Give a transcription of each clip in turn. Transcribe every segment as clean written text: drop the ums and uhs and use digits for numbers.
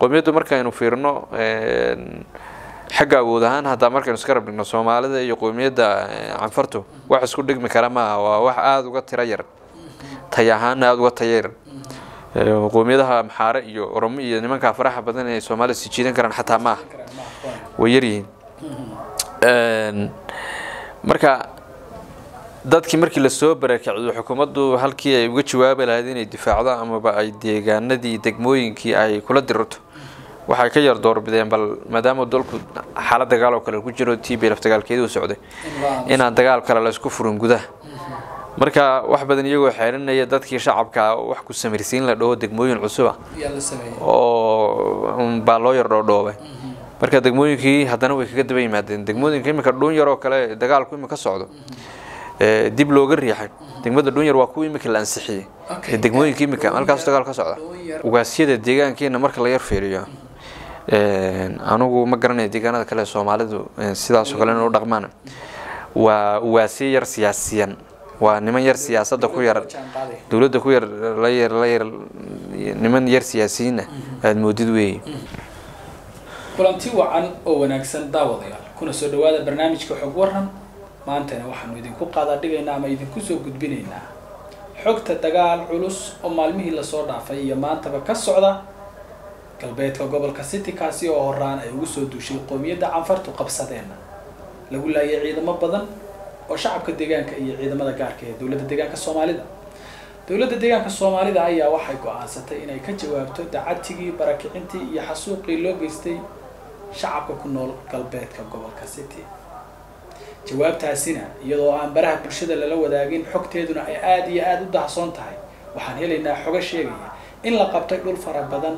Qowmiyaddu markaynu fiirno xagga awood ahaan, haddaa markaynu iska rabdhigno Soomaalida iyo qowmiyadda Canfartu, wax isku dhigmi kara maaha. Waa wax aada uga tiro yar, tay ahaana aada uga taya yar. Qowmiyadaha Amxaare iyo Oromo iyo nimankaa faraxa badan ee Soomaalida sii jiidan karaan xataa maaha, way yaryihiin. Marka dadkii markii lasoo barakiciyo, xukuumaddu halkii ay uga jawaabi lahayd inay difaacdo amaba ay deegaanadii, degmooyinkii ay kula dirirto, waxay ka yar doorbideen bal maadaama dalku xaalad dagaal oo kale ku jiro, TPLF dagaalkeedii u socday, inaan dagaal kale laysku furin gudaha. Marka wax badan iyagoo xeerinaya dadkii shacabka, wax ku samirsiin la dhaho degmooyin cusuba oo baa loo yar dhoodhoobay. Marka degmooyinkii haddana way kaga daba yimaadeen. Degmooyinka iminka Dhuunyar oo kale dagaalku imika socdo, dib looga riixay degmada Dhuunyar, waa kuwa imika la ansixiyey ee degmooyinka imika halkaas dagaal ka socda. Ugaasyada deegaankeena marka la yar fiiriyo, anigu ma garanayo deegaanada kale Soomaalidu sidaasoo kale in u dhaqmaan, waa ugaasyo yar siyaasiyan, waa niman yar siyaasadda ku yar, dowladda ku yar la yar la yar, niman yar siyaasiyiinna aada moodid weeye. Kulanti wacan oo wanaagsan daawadayaal, kuna soo dhawaada barnaamijka Xog Waran. Maantana waxaanu idinku qaadaa dhigaynaa ama idinku soo gudbinaynaa xogta dagaal culus oo maalmihii lasoo dhaafay iyo maantaba ka socda galbeedka gobolka City, kaasi oo horaan ay ugu soo duushay qoomiyadda Canfartu qabsadeenna, lagu laayay ciidamo badan oo shacabka deegaanka iyo ciidamada gaarka ee dowladda deegaanka Soomaalida. Dowladda deegaanka Soomaalida ayaa waxay go-aansatay inay ka jawaabto dacatigii, barakicintii iyo xasuuqii loo geystay shacabka ku nool galbeedka gobolka City. Jawaabtaasina iyadoo aan baraha bulshada lala wadaagin, xogteeduna ay aada iyo aada u dahsoon tahay, waxaan helaynaa xogo sheegaya in la qabtay dhul fara badan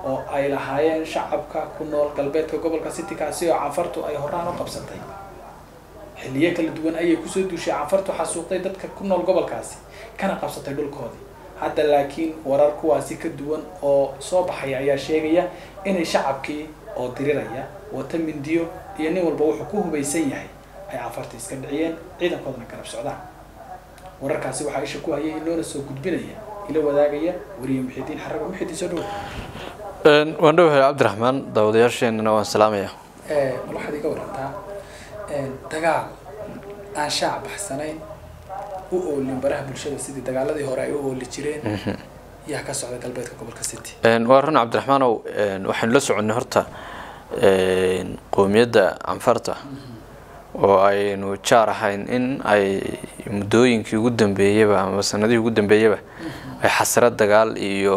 oo ay lahaayeen shacabka ku nool galbeedka gobolka City, kaasi oo Canfartu ay horaan u qabsatay. Xilliyo kala duwan ayay kusoo duushay Canfartu, xasuuqday dadka ku nool gobolkaasi, kana qabsatay dhulkoodii. Hadda laakiin warar kuwaasi ka duwan oo soo baxaya ayaa sheegaya inay shacabkii oo diriraya, wata mindiyo iyo nin walba wuxuu ku hubaysan yahay, ay Canfarta iska dhiciyeen, ciidankoodana garab socdaan. Wararkaasi waxaa isha ku hayay, inoona soo gudbinaya, ila wadaagaya weriye Muxidiin Xarago. Muxidiin, soo dhow. Waan dhowahay Cabdiraxmaan, daawadayaasheenana waan salaamaya. Bal waxaad iga warantaa dagaal aan shaac baxsanayn, u oolin baraha bulshada sidii dagaaladii hore ay u ooli jireen, yaa ka socda galbeedka gobolka City? Waa run Cabdiraxmaanow, waxaynu la soconnay horta qowmiyadda Canfarta oo aynu jaar ahayn in ay muddooyinkii ugu dambeeyeyba ama sanadihii ugu dambeeyeyba ay xasrad dagaal iyo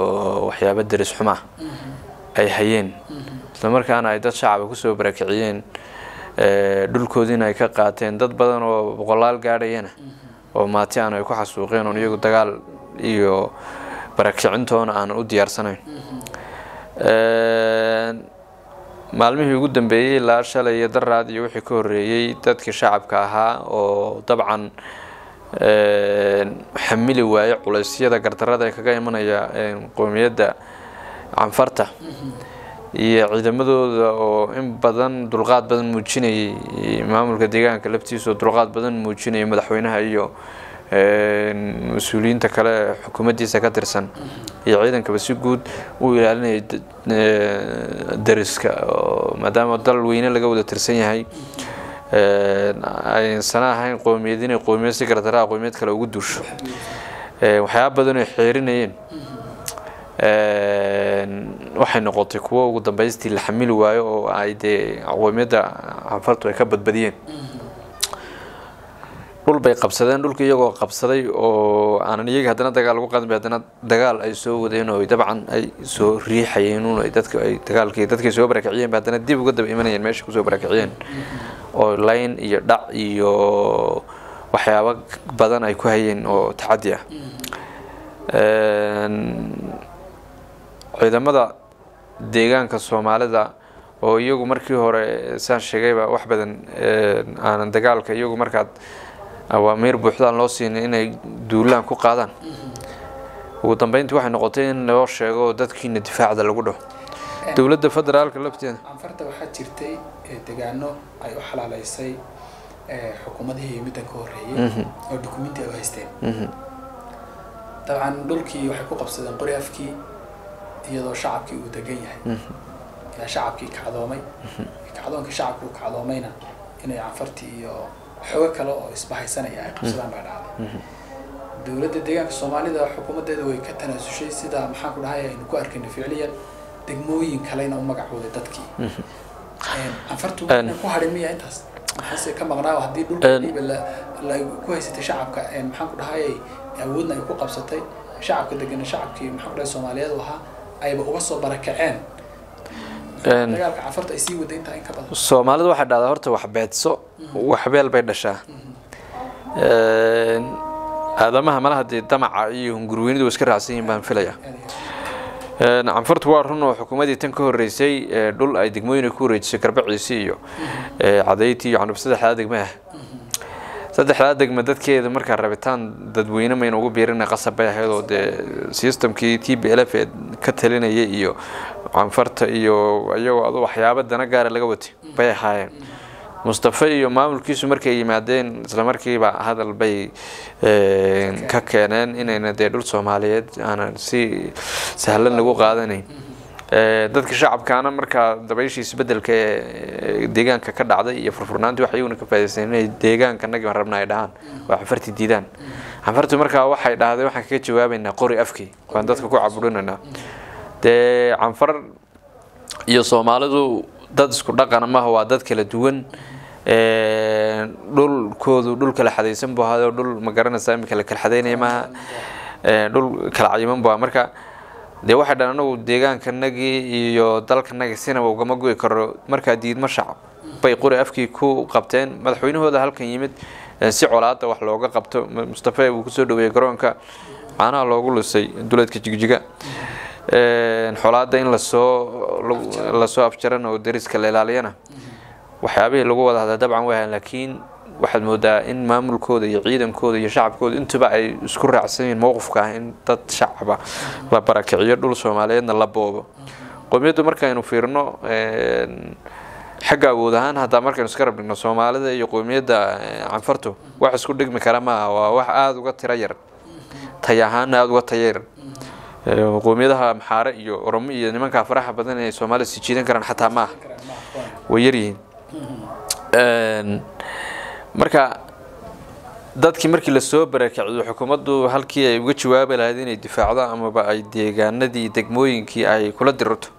waxyaabo deris xumaa ay hayeen, islamarkaana ay dad shacaba kusoo barakiciyeen, dhulkoodiina ay ka qaateen, dad badan oo boqolaal gaadhayana oo maati aan ay ku xasuuqeen, oon iyagu dagaal iyo barakicintoona aanan u diyaarsanayn. Maalmihii ugu dambeeyey ilaa shalay iyo daraad iyo wixii ka horreeyey, dadkii shacabka ahaa oo dabcan xamili waaye culaysyada gardarada ee kaga imanaya qowmiyadda Canfarta iyo ciidamadooda oo in badan dulqaad badan muujinayay, maamulka deegaanka laftiisa oo dulqaad badan muujinayay, madaxweynaha iyo mas-uuliyiinta kale xukuumaddiisa ka tirsan iyo ciidankaba si guud u ilaalinayay dariska, maadaama dal weyne laga wada tirsan yahay, aysan ahayn qowmiyad inay qowmiyad si gardaraa qowmiyad kale ugu duusho. Waxyaaba badan ay xeerinayeen waxay noqotay kuwo ugu dambeystii la xamili waayo oo ay dee qowmiyadda Canfartu ay ka badbadiyeen. Dhul bay qabsadeen, dhulka iyagoo qabsaday oo aanan iyaga haddana dagaal ugu qaadin bay haddana dagaal ay soo wadeen oo dabcan ay soo riixayeen un ay dadka ay dagaalkii dadkay soo barakiciyeen ba haddana dib uga daba imanayeen meesha kusoo barakiciyeen, oo layn iyo dhac iyo waxyaabo badan ay ku hayeen oo tacaddi ah. Ciidamada deegaanka Soomaalida oo iyagu markii hore saan sheegayba wax badan aanan dagaalka iyagu markaad awaamiir buuxdaan loo siinin inay duulaan ku qaadaan, ugu dambeyntii waxay noqotay in loo sheego dadkiina difaacda lagu dhaho dowladda federaalka lafteeda. Canfarta waxaa jirtay deegaano ay u xalaaleysay xukuumadihii middan ka horreeyay oo dukumenti ay u haysteen. Dabcan dhulkii waxay ku qabsadeen qori afkii, Iyadoo shacabkii uu degan yahay, yaa shacabkii kacdoomay. Kacdoonkii shacabkii uu kacdoomayna inay Canfartii iyo xogo kale oo isbahaysanaya ay qabsadaan baa dhacday. Dowladda deegaanka Soomaalida xukuumaddeeda way ka tanaasushay, sida maxaan ku dhahay aynu ku arkayna ficliyan, degmooyin kalena u magacooday dadkii. Canfartu ku hadhin miya intaas? Maxaase ka maqnaa haddii dhulkiiba la ku haysatay shacabka, maxaan ku dhahay, awoodna ay ku qabsatay shacabka degana, shacabkii maxaan ku dhahay Soomaaliyeed ahaa ayba uga soo barakaceen, dagaalka Canfarta ay sii waday intaa in ka badan? Soomaalidu waxay dhahdaa horta wax beedso waxbeel bay dhashaa. Aadamaha malaha dee damaca iyo hungurweynidu way iska raacsan yihiin baan filaya. Canfartu waa run oo xukuumaddii tan ka horreysay dhul ay degmooyin ku wareejisay, Garbaciisi iyo Cadayti iyo Canub, saddexdaa degme ah. Saddexdaa degme dadkeeda markaa rabitaan dadweyne mayna ugu biirina, qasab bay ahayd oo dee systemkii TPLF ee ka talinayay iyo Canfarta iyo iyagoo adu waxyaabo dana gaara laga watay bay ahaayeen. Mustafa iyo maamulkiisu markay yimaadeen, isla markiiba hadal bay ka keeneen inayna dee dhul Soomaaliyeed aanan si sahlan lagu qaadanayn. Dadka shacabkaana markaa dabayshii isbedelka ee deegaanka ka dhacday iyo furfurnaantii waxay iyaguna ka faa'iidaysteen inay deegaanka nagi baan rabnaa ay dhahaan oo Canfarti diidaan. Canfartu markaa waxay dhahday waxaan kaga jawaabaynaa qori afkii, waan dadka ku caburinaynaa. Dee Canfar iyo Soomaalidu dad isku dhaqana maaha, waa dad kala duwan. Dhulkoodu dhul kala xadaysan buu ahaado, dhul ma garanaysaa imika la kala xadaynaya maaha, dhul kala cayiman buu ahaa. Marka dee waxay dhan anagu deegaankanagii iyo dalkanagii sinaba ugama go'i karo. Markaa diidmo shacab bay qori afkii ku qabteen. Madaxweynahooda halkan yimid si colaada wax looga qabto, Mustafa uu kusoo dhaweeyey garoonka, caanaha loogu lisay duleedka Jigjiga, xolaada in lasoo afjarana oo dariska la ilaaliyana waxyaabihii lagu wada hadla dabcan way ahayn. Laakiin waxaad moodaa in maamulkooda iyo ciidankooda iyo shacabkooda intuba ay isku raacsan yihiin mowqifka ah in dad shacaba la barakiciyo, dhul Soomaaliyeedna la boobo. Qowmiyaddu markaynu fiirno xagga awood ahaan, haddaa markaynu iska rabdhigno Soomaalida iyo qowmiyadda Canfartu wax isku dhigmi kara maaha, waa wax aada uga tiro yar, tay ahaana aada uga taya yar. Qowmiyadaha Maxaare iyo Oromo iyo nimankaa faraha badan ee Soomaalida sii jiidan karaan xataa maaha, way yaryihiin. Marka dadkii markii lasoo barakiciyo, xukuumaddu halkii ay uga jawaabi lahayd inay difaacdo amaba ay deegaanadii degmooyinkii ay kula dirto,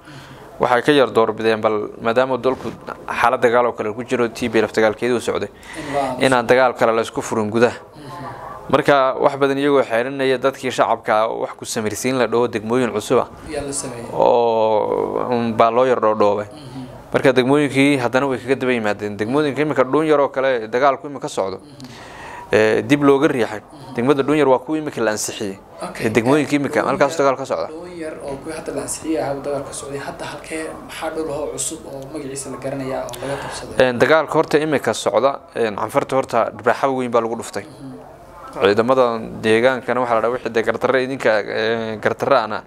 waxay ka yar doorbideen bal maadaama dalku xaalad dagaal oo kale ku jiro, TPLF dagaalkeedii uu socday, inaan dagaal kale laysku furin gudaha. Marka wax badan iyagoo xeerinaya dadkii shacabka wax ku samirsiin la dhaho degmooyin cusuba oo baa loo yar dhoodhoobay. Marka degmooyinkii haddana way kaga daba yimaadeen. Degmooyinka imika Dhuunyar oo kale dagaalku imika socdo, dib looga riixay degmada Dhuunyar, waa kuwii imika la ansixiyey ee degmooyinka imika halkaas dagaal ka socda. Dhuunyar oo kuwii hadda la ansixiyey ahaa dagaal ka socday, hadda halkee maxaa dhul ahoo cusub oo magaciisa la garanayaa oo laga qabsaday? Dagaalka horta imika socda, Canfarta horta dhibraaxaba weyn baa lagu dhuftay. Ciidamada deegaankana waxaa la dhaha wixii dee gardarre idinka gardarre ana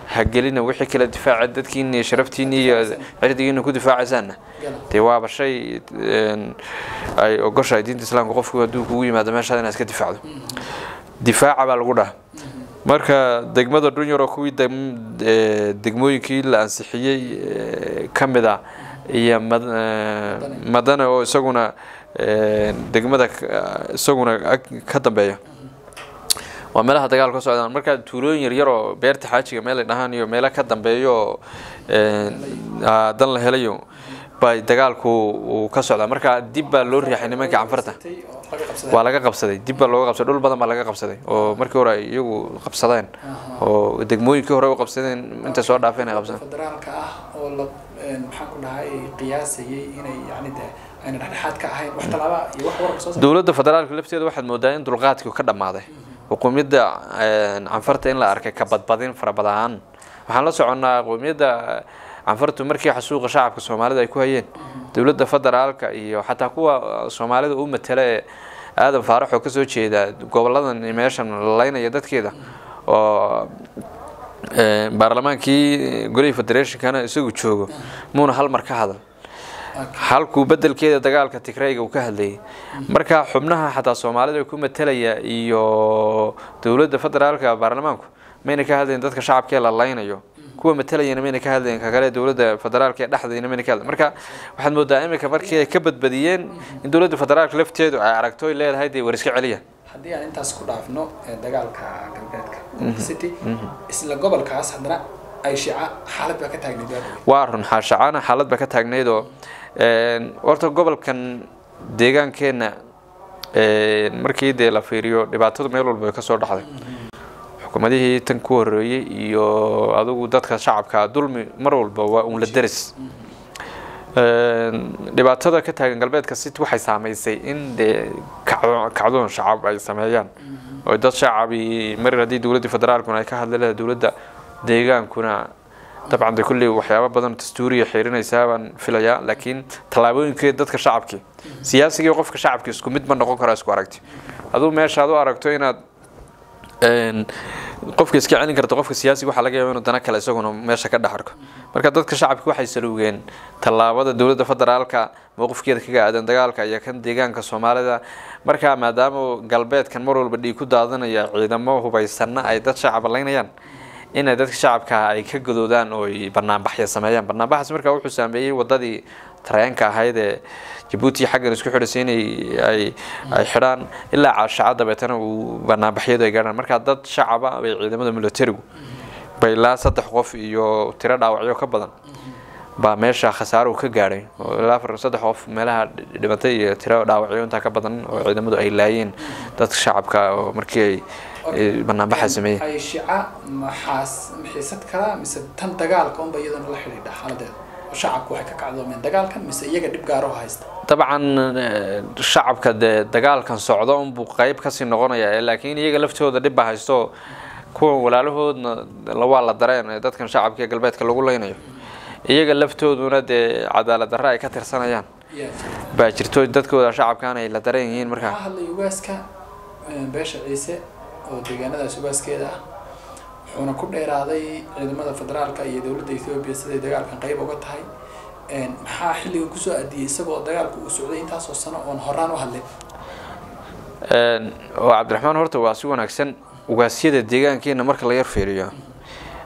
hagelina, wixii kala difaaca dadkiina iyo sharaftiina iyo cirdigiina ku difaacaysaanna dee waaba shay ay ogoshahay diinta Islaamka, qofku hadduu kugu yimaado meeshaada inaad iska difaacdo, difaaca baa lagu dhaha. Marka degmada Dhunyar oo kuwii degmooyinkii la ansixiyey ka mid ah iyo Madane oo isaguna degmada isaguna ka dambeeya, waa meelaha dagaal ka socdaan. Marka tuulooyin yaryar oo beerta xaajiga meel ay dhahaan iyo meelo ka dambeeyo oo dan la helayo bay dagaalku uu ka socdaa. Marka dib baa loo riixay nimanka Canfarta, waa laga qabsaday, dib baa looga qabsaday, dhul badan baa laga qabsaday oo markii hore ay iyagu qabsadeen oo degmooyinkii hore u qabsadeen intay soo dhaafeen ay qabsadeen. Federaalka ah oo la maxaan ku dhahay qiyaasayay inay yani de ayna dhexdhexaad ka ahayn, wax tallaaba iyo wax warka soo Dowladda federaalka lafteeda waxaad moodaa in dulqaadkii ka dhammaaday qowmiyadda Canfarta, in la arkay ka badbadin fara badan. Waxaan la soconnaa qowmiyadda Canfartu markii xasuuqa shacabka Soomaalida ay ku hayeen, dowladda federaalka iyo xataa kuwa Soomaalida u matala ee Aadan Faarax oo kasoo jeeda goboladan meeshan laynaya dadkeeda oo baarlamaankii golihii federationkana isagu joogo, muuna hal mar ka hadal, halkuu bedelkeeda dagaalka Tigrayga uu ka hadlayay. Marka xubnaha xataa Soomaalida ku matalaya iyo dowladda federaalka baarlamaanku mayna ka hadlayn dadka shacabkee la laynayo. Kuwa matalayana mayna ka hadlayn, ka kale dowladda federaalka ee dhexdayna mayna ka hadlayn. Marka waxaad moodaa iminka markii ay ka badbadiyeen in dowladda federaalka lafteedu ay aragto ay leedahay dee war iska celiya. Haddii aan intaas ku dhaafno dagaalka galbeedka City, isla gobolkaas haddana ay Shica xaalad baa ka taagnayd. Waa run, xaashacana xaalad baa ka taagnayd oo horta gobolkan deegaankeenna markii dee la fiiriyo dhibaatadu meel walba way ka soo dhacday. Xukuumadihii tan ku horreeyey iyo adigu dadka shacabka dulmi mar walba waa uun la deris. Dhibaatada ka taagan galbeedka City waxay saameysay in dee kacdoon shacab ay sameeyaan oo dad shacabi mar haddii dowladda federaalkuna ay ka hadli leedahay, dowladda deegaankuna dabcan de kulley waxyaabo badan dastuuriya xiirinaysaa baan filayaa, laakiin tallaabooyinkeed dadka shacabkii siyaasigii qofka shacabkii isku mid ma noqon karo, isku aragti. Aduu meesha aad u aragto inaad qofka iska celin karto, qofka siyaasiga waxaa laga yaaba inuu dana kale isaguna meesha ka dhex arko. Marka dadka shacabki waxay saluugeen tallaabada dowladda federaalka mowqifkeeda kaga aadan dagaalka iyo kan deegaanka Soomaalida. Marka maadaama galbeedkan mar walba dhiig ku daadanaya, ciidamo hubaysanna ay dad shacaba laynayaan, inay dadka shacabka ay ka gadoodaan oo ay banaanbaxya sameeyaan. Banaanbaxaas marka wuxuu saameeyey wadadii tareenka ahayd ee Jabuuti xaggan isku xidhisay inay ay xidhaan ilaa Caashaca, dabeetana uu banaanbaxyadu ay gaadhaan. Marka dad shacaba bay ciidamada militarigu bay ilaa 3 qof iyo tiro dhaawacyo ka badan baa meesha khasaaro ka gaadhay, oo ilaa 4 3 qof meelaha dhimatay iyo tiro dhaawacyo intaa ka badan oo ciidamadu ay laayeen dadka shacabka oo markii ay banaanbaxa sameeyeen. Ay Shica maxaas xiisad kala mise tan dagaalka unba iyadana la xidhiidha xaaladeeda? Shacabku waxay ka kacdoomeen dagaalkan mise iyaga dhib gaaro haysta? Dabcan shacabka dee dagaalkan socdo unbuu qayb kasii noqonaya, laakiin iyaga laftooda dhib baa haysto. Kuwan walaalahoodna waa la dareen ee dadkan shacabka ee galbeedka lagu leynayo, iyaga laftooduna dee cadaalad darre ay ka tirsanayaan baa jirto, dadkooda shacabkan ay la dareen yihiin. Markaa waxaa hadlay ugaaska beesha Ciise oo deegaanadaas ugaaskeeda ah, wuxuuna ku dheeraaday ciidamada federaalka iyo dowladda Ethiopia siday dagaalkan qayb uga tahay. Maxaa xilligan kusoo aadiyey isagoo dagaalku uu socday intaasoo sano oon horaan u hadlin? Oo Cabdiraxmaan, horta waa si wanaagsan ugaasyada deegaankeena marka la yar fiiriyo,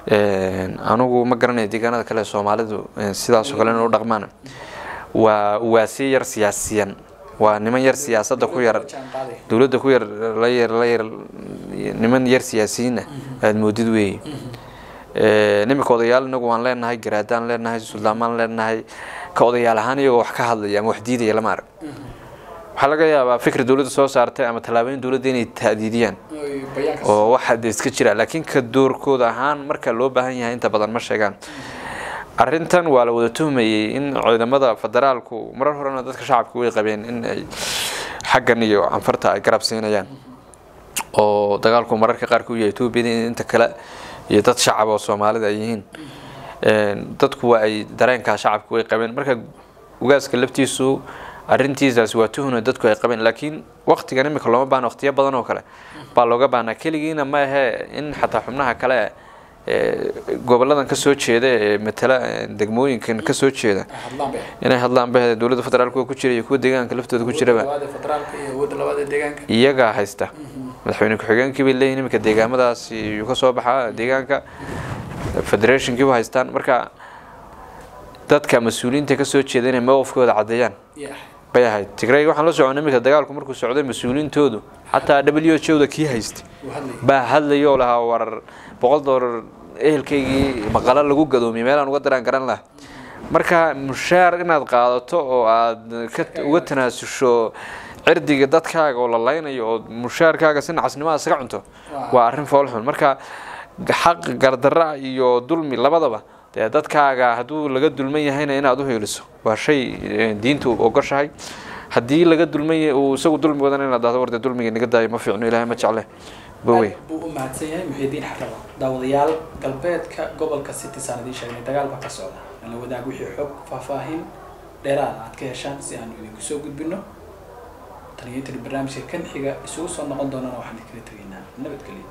anigu ma garanayo deegaanada kale Soomaalidu sidaasoo kale inuu dhaqmaan. Waa ugaasyo yar siyaasiyan, waa niman yar siyaasadda ku yar, dowladda ku yar la yar la yar, niman yar siyaasiyiinna aada moodid weeye. Nimanka odayaal inagu waan leenahay, garaadaan leenahay, suldaamaan leenahay, ka odayaal ahaan iyagoo wax ka hadlaya ama wax diidaya lama arag. Waxaa laga yaabaa fikir dowladda soo saartay ama tallaabooyin dowladda inay ta'diidiyaan oo waxa dee iska jira, laakiin ka doorkooda ahaan marka loo baahan yahay inta badan ma sheegaan. Arrintan waa la wada tuhmayey in ciidamada federaalku marar horena dadka shacabka way qabeen in ay xaggan iyo Canfarta ay garab siinayaan oo dagaalku mararka qaarka u yahay Etoobiyada inta kale iyo dad shacab oo Soomaalida ay yihiin. Dadku waa ay dareenkaa shacabku way qabeen. Marka ugaaska laftiisu arrintiisaasi waa tuhuna dadku ay qabeen, laakiin waqtigan imika looma baahna, waqtiyo badan oo kale baa looga baahnaa. Keligiina ma ahe in xataa xubnaha kale goboladan ka soo jeeda ee matala degmooyinkan ka soo jeeda inay hadlaan bah dowladda federaalka ku jira iyo kuwa deegaanka laftooda ku jiraba iyagaa haysta. Madaxweyne ku-xigeenkii bay leeyihin iminka deegaamadaas yuu ka soo baxaa, deegaanka federationkii bu haystaan. Marka dadka mas-uuliyiinta ka soo jeeda inay mowqifkooda caddeeyaan bay ahayd. Tigrayga waxaan la soconay iminka dagaalku markuu socday mas-uuliyiintoodu xataa WHO da kii haystay baa hadlaya oo lahaa war $100 ehelkaygii maqalo lagu gadoomiyay meelaan uga daraan garan laha. Marka mushaar inaad qaadato oo aad ka uga tanaasusho cirdiga dadkaaga oo la laynayo oo mushaarkaaga si nacasnimo isaga cunto waa arrin foolxun. Marka xaq gardarra iyo dulmi labadaba dee dadkaaga hadduu laga dulman yahayna inaad u heeliso waa shay diintu ogoshahay, haddii laga dulman yahay uu isagu dulmi wadana inaad dhahdo war dee dulmiga naga daayo, ma fiicno, Ilaahay ma jecle bawey. Buu u mahadsan yahay Muxiidiin Xarabo. Daawadayaal, galbeedka gobolka City saan idiin sheegnay dagaal baa ka socda. Nala wadaag wixii xog faahfaahin dheeraad aad ka heshaan si aanu idinku soo gudbino. Tan iyo intan barnaamijka kan xiga isugu soo noqon doonana waxaan idinkaga tegaynaa nabadgelyo.